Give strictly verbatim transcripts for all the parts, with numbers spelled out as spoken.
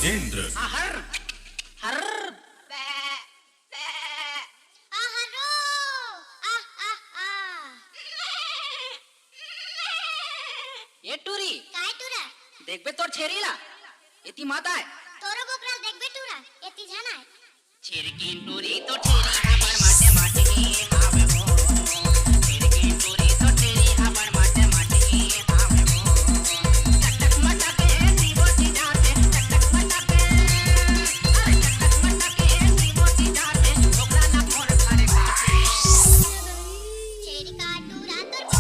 इंद्र। हर हर ए टूरी, काय टूरा? देखबे तोर छेरी ला, एती मत आय। तोरो बोकरा देखबे टूरा, एती झन आय। छेरकिन टूरी तो छेरी हमर माटे माटे ही हावे हो। छेरकिन टूरी तो छेरी हमर माटे माटे ही हावे हो। टक टक मटक के जीवो जी जाते, टक टक मटक के, अरे टक टक मटक के जीवो जी जाते, ओकरा ना मोर घरे खाते। छेरी काटू रात और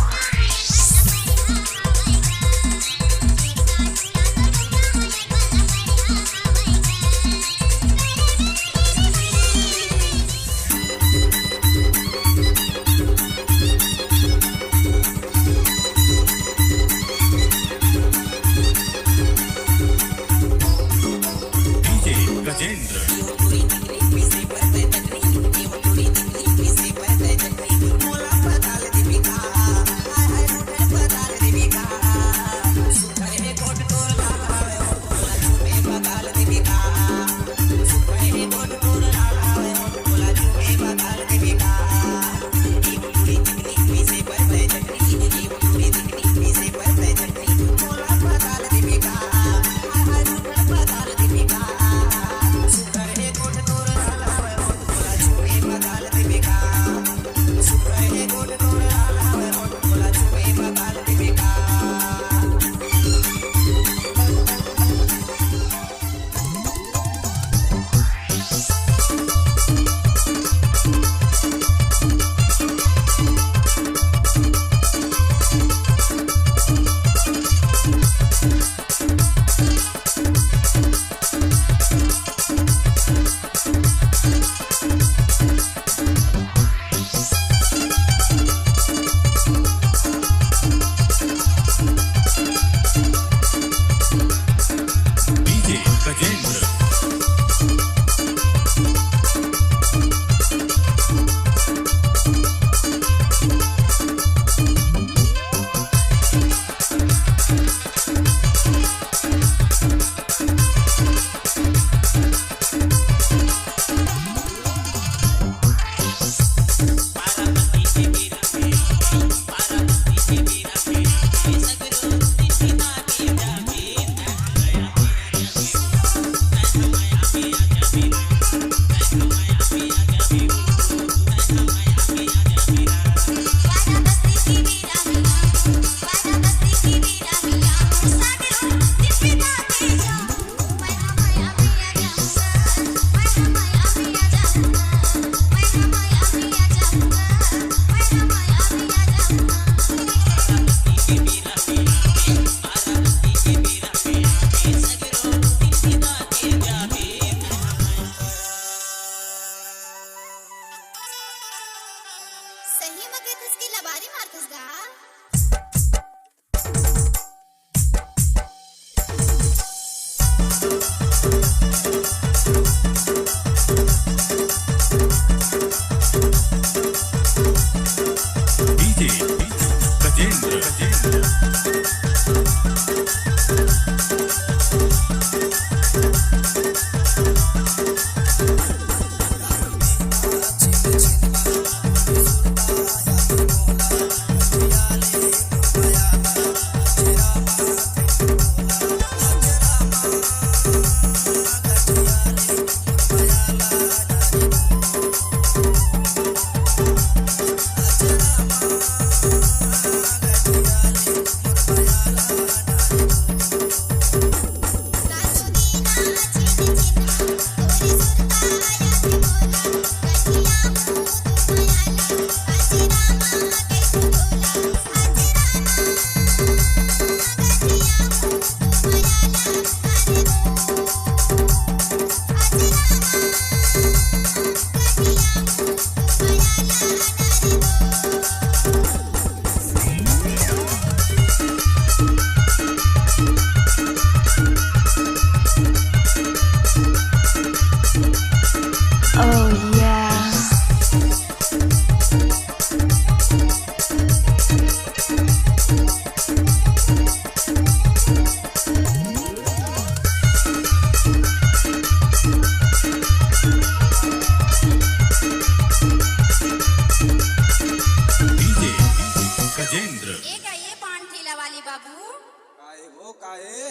आए।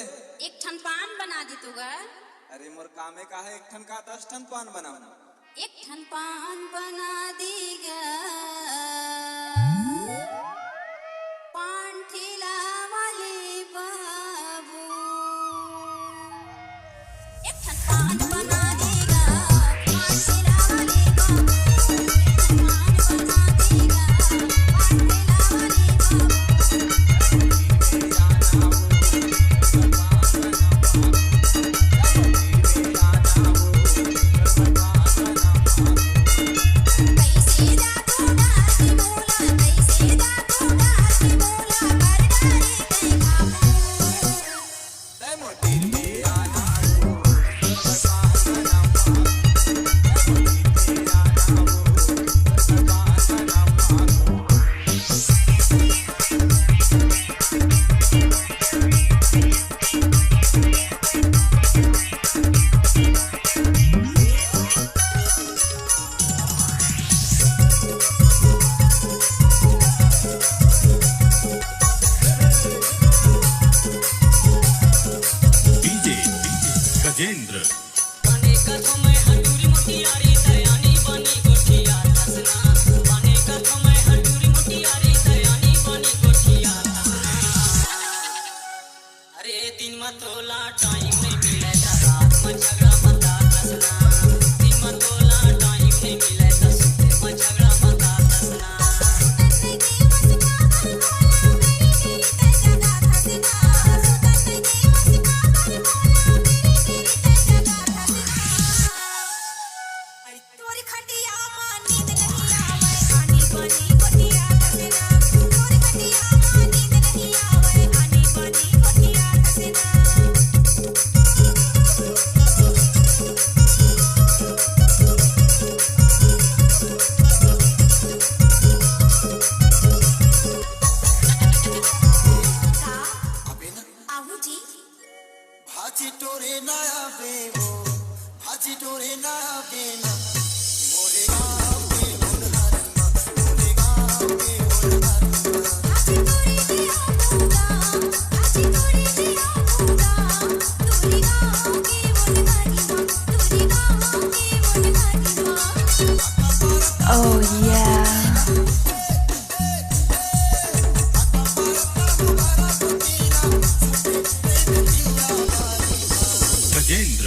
एक ठन पान बना दे तो गा। अरे मोर कामे का है, एक ठन का दस ठन पान बनाऊं। एक ठन पान बना दे गा। पान ठेला वाले बाबू। एक ठन पान बना दे गा। पान ठेला वाले बाबू। एक ठन पान बना दे गा। पान ठेला वाले बाबू। डीजे गजेंद्र। अरे दिन म तोला टाइम नहीं मिले त रात म झगड़ा मत कर हंसना। दिन म तोला टाइम नहीं मिले त सुते म झगड़ा मत कर हंसना। तोरी खटिया मा नींद नहीं आवे, आनी बानी गोठिया हंसना। तोरी खटिया मा नींद नहीं आवे, आनी बानी गोठिया हंसना। का? अबे ना। आहू जी। भाजी टोरे ना आवे वो, भाजी टोरे ना आवे ना, मोरे गाँव के होनहार मा, मोरे गाँव के होनहार मा। भाजी टोरे ले आऊंगा, भाजी टोरे ले आऊंगा, तोरे गाँव के होनहार मा, तोरे गाँव के होनहार मा। Oh yeah। गजेंद्र।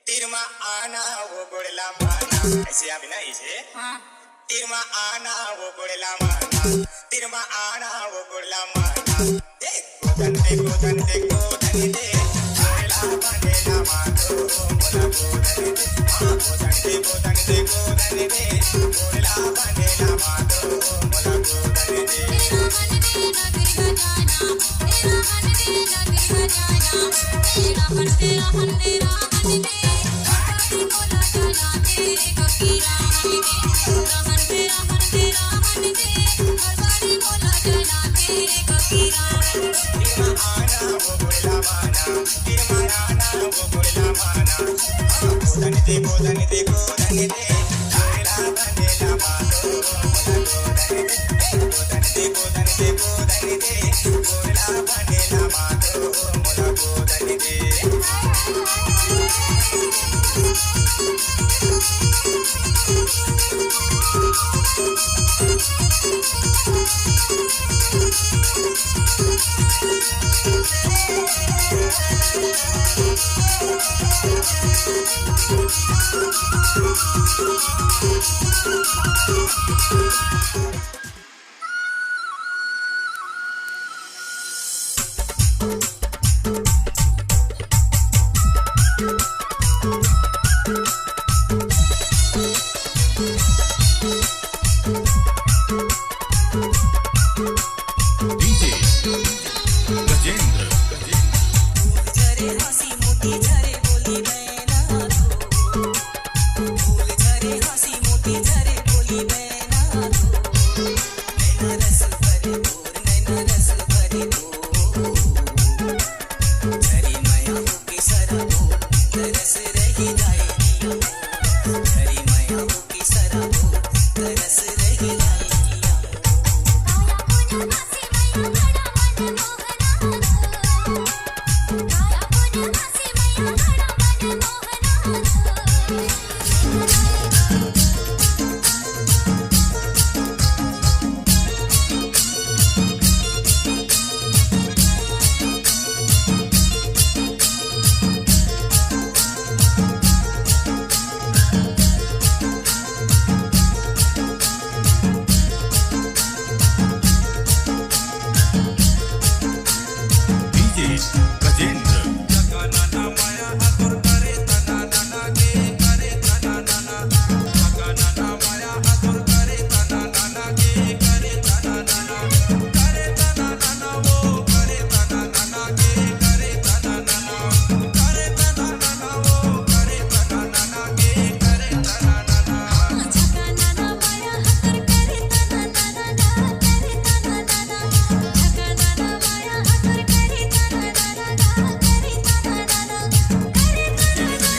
तीर मा आना वो गोड़ ला माना, ऐसे आप ना इसे। हाँ। तीर मा आना वो गोड़ ला माना, तीर मा आना वो गोड़ ला माना। ए, गोदन दे, गोदन दे, गोदन दे, गोड़ ला बने ला मातो, मोला गोदन दे। हाँ, गोदन दे, गोदन दे, गोदन दे, गोड़ ला बने ला मातो, मोला गोदन दे। DJ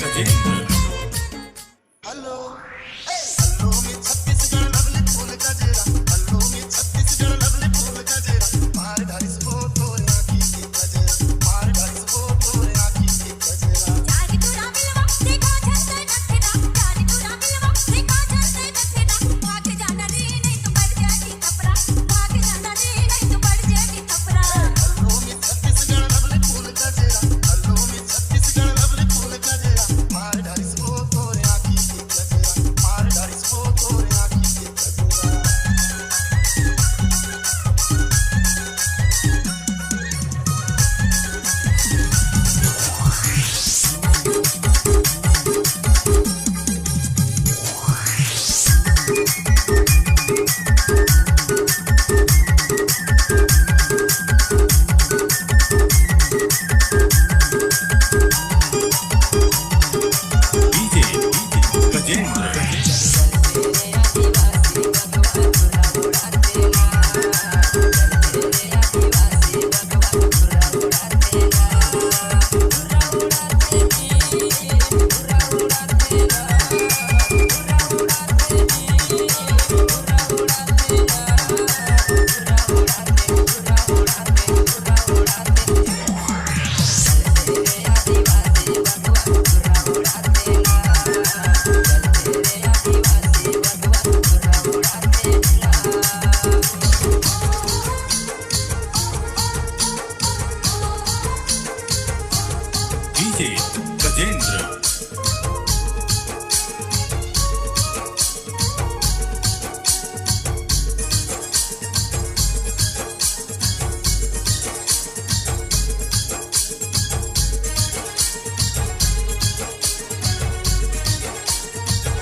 Gajendra. DJ Gajendra. DJ Gajendra. DJ Gajendra.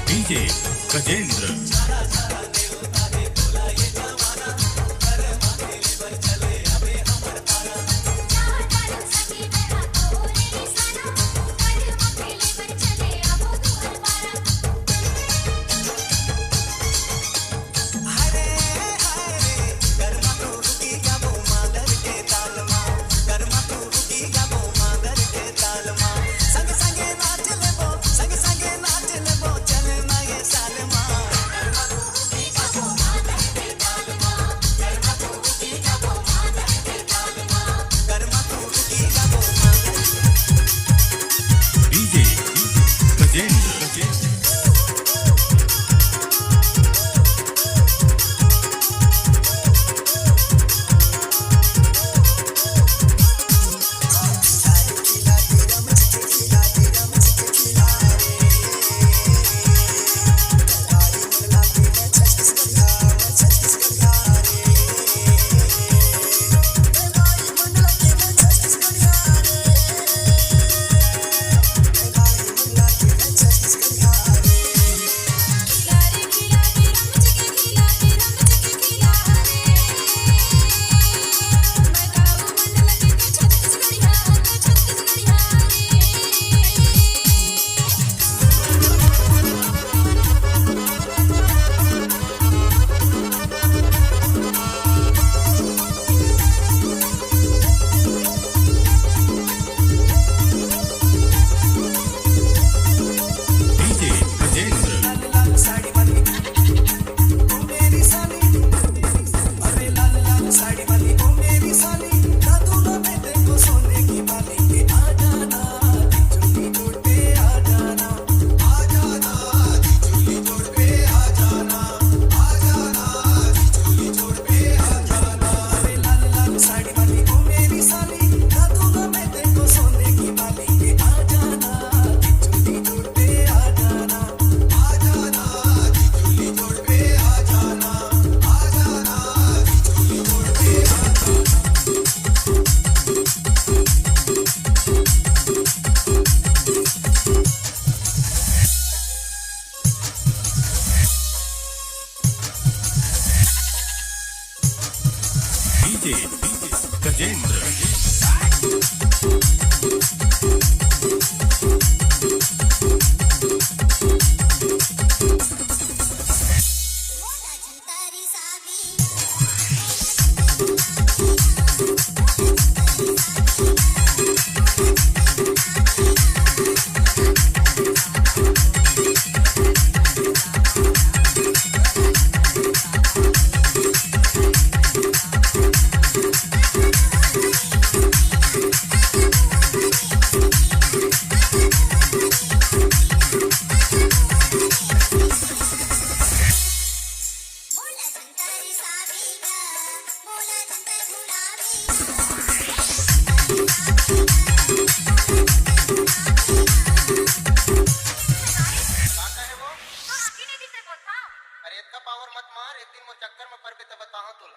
DJ Gajendra.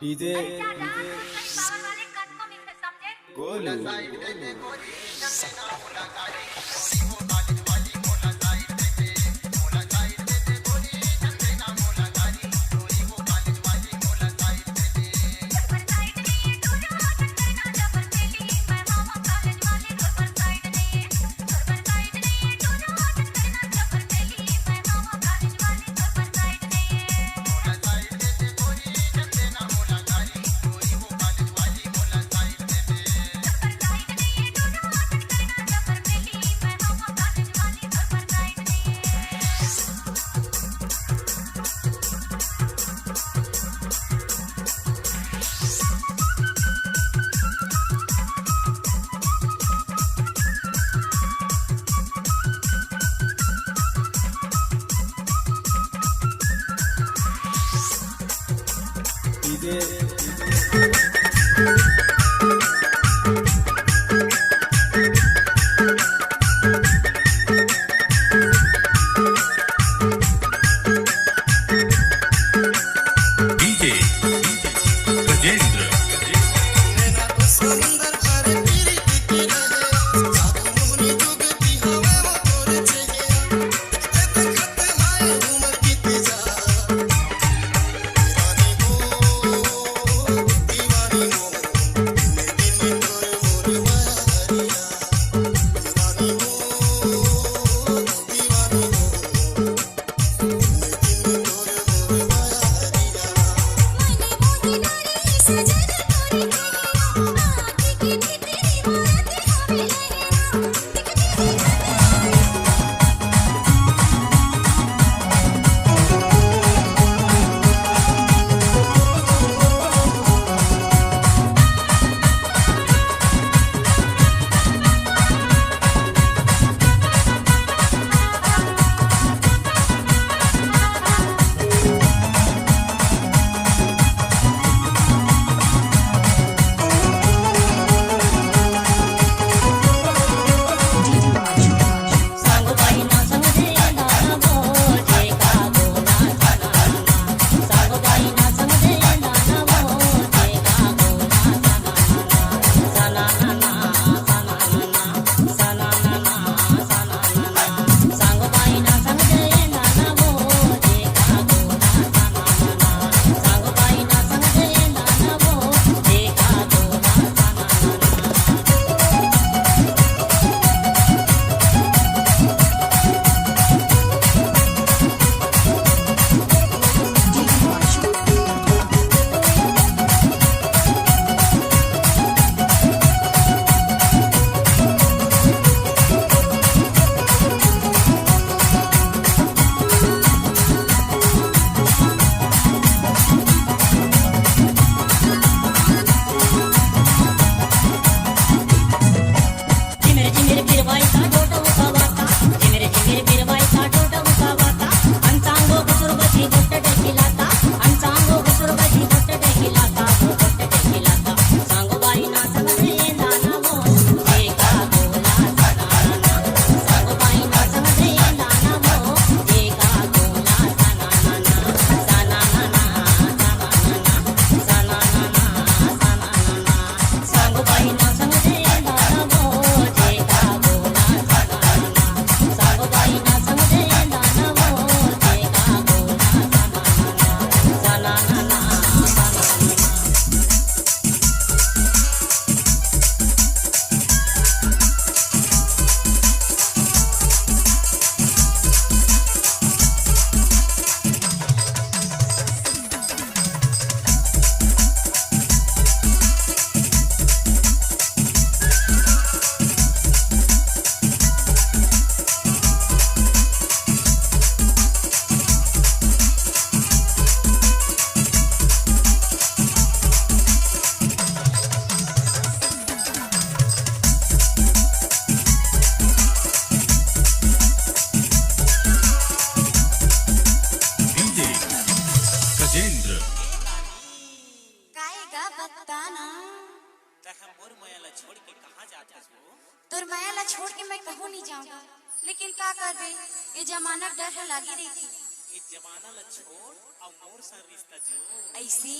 DJ Golu. DJ Gajendra. DJ Gajendra. काय गा बता ना। तै ह मोर मया ला छोड़ के कहाँ जात हस वो? तोर मया ला छोड़ के मैं कहूँ नहीं जाऊँगा, लेकिन का करबे, ये जमाना डर ह लागे रहिथे। ये जमाना ला छोड़ अउ मोर संग रिश्ता जोड़। ऐसे?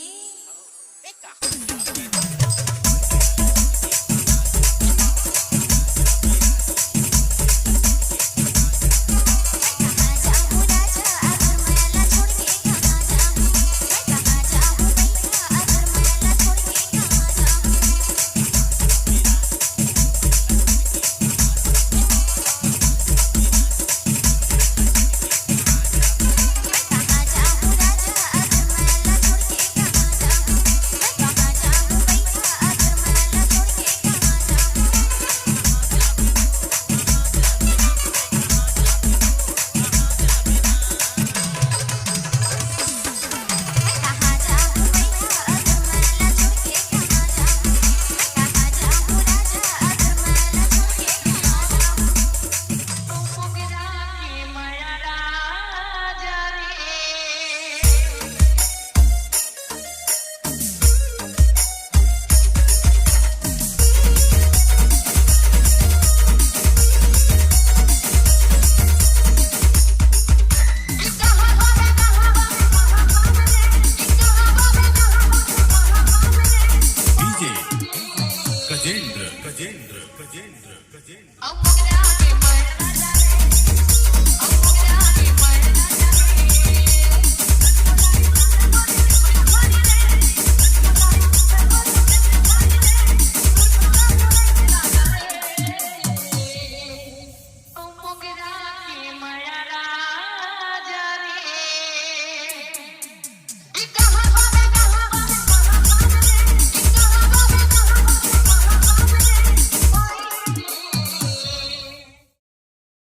डीजे गजेंद्र, गजेंद्र, गजेंद्र, गजेंद्र।